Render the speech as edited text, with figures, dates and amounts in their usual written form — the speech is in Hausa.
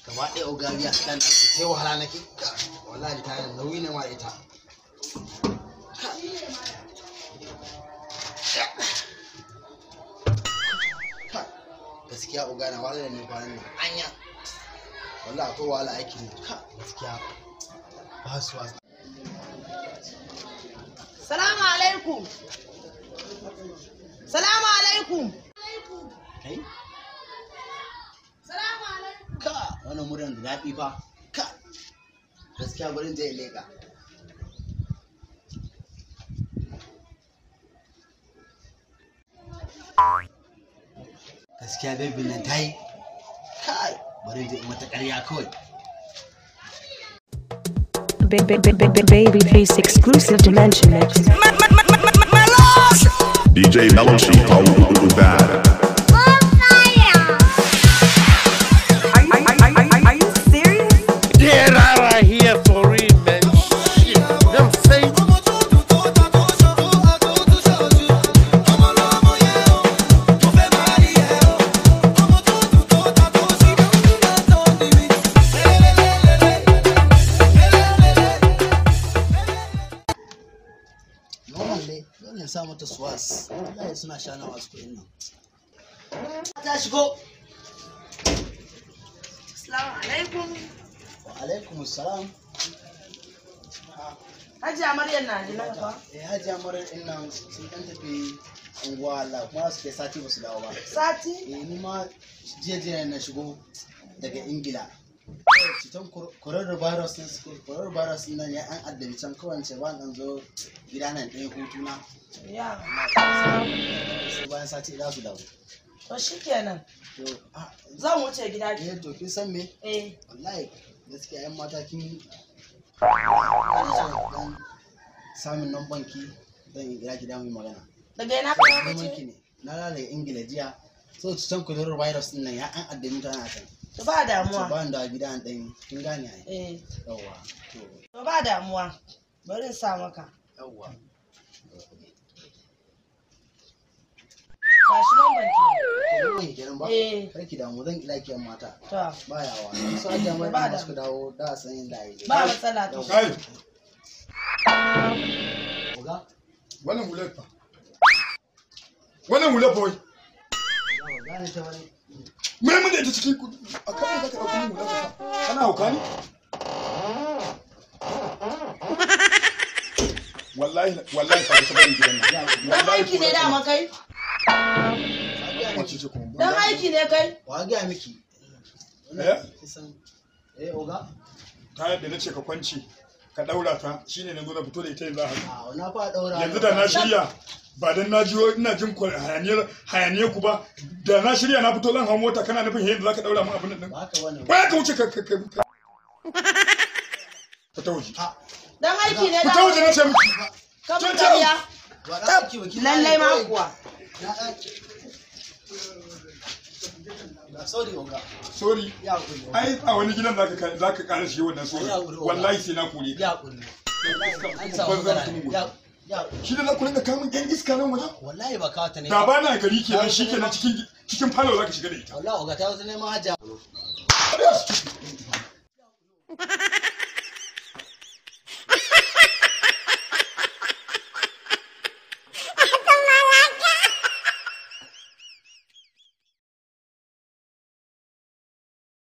Gaba ɗaya ogabiya kan sai wahala nake. Wallahi ta nauyi ne ma ita. Gaskiya oga na wahala ne kwanan nan. Anya. Wallahi akwai wahala aikin nan. Gaskiya ba su wasa. Salamu alaikum. Salamu alaikum. Kai? Salamu alaikum. Ka wannan muryar da daɗi fa. Ka. Gaskiya gurin zai leka. Gaskiya baby nan ta yi. Kai, bari zai mata ƙarya kawai. Baby Face exclusive dimension mix. DJ Meloshi Bad. Are you serious? Get out of here for real, man. Shit. Them say Normal ne, dole in sa mata suwas. Wallahi suna shana wasu kuɗin nan. Ta shigo. Salamu alaikum. Wa alaikum salam. Hajiya Maryam na ji fa. Eh, Hajiya Maryam ɗin nan sun ɗan tafi unguwa Allah kuma su kai sati ba su dawo ba. Sati? Eh, ni ma jiya jiya na shigo daga Ingila. Cutar coronavirus ɗin coronavirus ɗin nan ya an addabi can kawai ce ba ɗan zo gida nan ɗaya hutu na. Ya. Sai bayan sati za su dawo. To shikenan. To, ah, Zan wuce gida ki. eh, to kin san me? Eh. Wallahi gaskiya yan mata kin dan samun namban ki zan yi kira ki da mu yi magana. Daga ina ka Neman wuce? ki ne. Na lalai Ingila jiya. So cutar coronavirus din nan ya an addabi mutane a can. To ba To damuwa. ba ni da gida an ɗan kin gane ai. Eh. Yawwa. To To ba damuwa. Bari in sa maka. yawwa. Ba shi lambar ki. To namban ki kenan ba? Eh. Kar ki damu zan kira ki yan mata. To. Ba yawa. Su ajiya mai Ba ɗin da- suka dawo da san yin da ai. Ba matsala to. Kai, Oga. wannan hular fa. Wannan hular fa wai. Oga ba gane ta bane. Mai mun da ita cikin a kan za ka ɗauki min hular ka. Kana hauka ne? Wallahi wallahi ka kusa barin gidan nan. Dan aiki ne dama kai? Wace ce kuma? Dan aiki ne kai? Wa gaya miki? Eh? Kisan eh oga? Ta yadda na ce ka kwance ka ɗaura ta shine na zo na fito da ita yanzu a haka. A na fa daura. Yanzu da na shirya ba dan na jiyo ina jin hayaniyar ku ba da na shirya na fito zan hau mota kana nufin yadda zaka daura min abin nan din. Ba haka bane. Waya ka wuce ka ka ka fita waje. Dan aiki ne Fita dama waje na ce miki. Ka Can, mun can. ƙarya? Ba da ki ba ki. Lallai ma kuwa. Na sorry oga. Sorry. Ya hakuri. Ai a wani gidan zaka kara shi wannan sorry. Ya hakuri, oga. Wallahi sai na kore ka. Ya hakuri. An samu Banza matsala. mutumin Ya waje. ya Shi da za ku rinka kamun yan iska nan wajen? wallahi ba kawo ta ne. Da ba na gari kenan shi kenan cikin falo zaka shiga da ita. Wallahi oga ta wasu neman hajiya.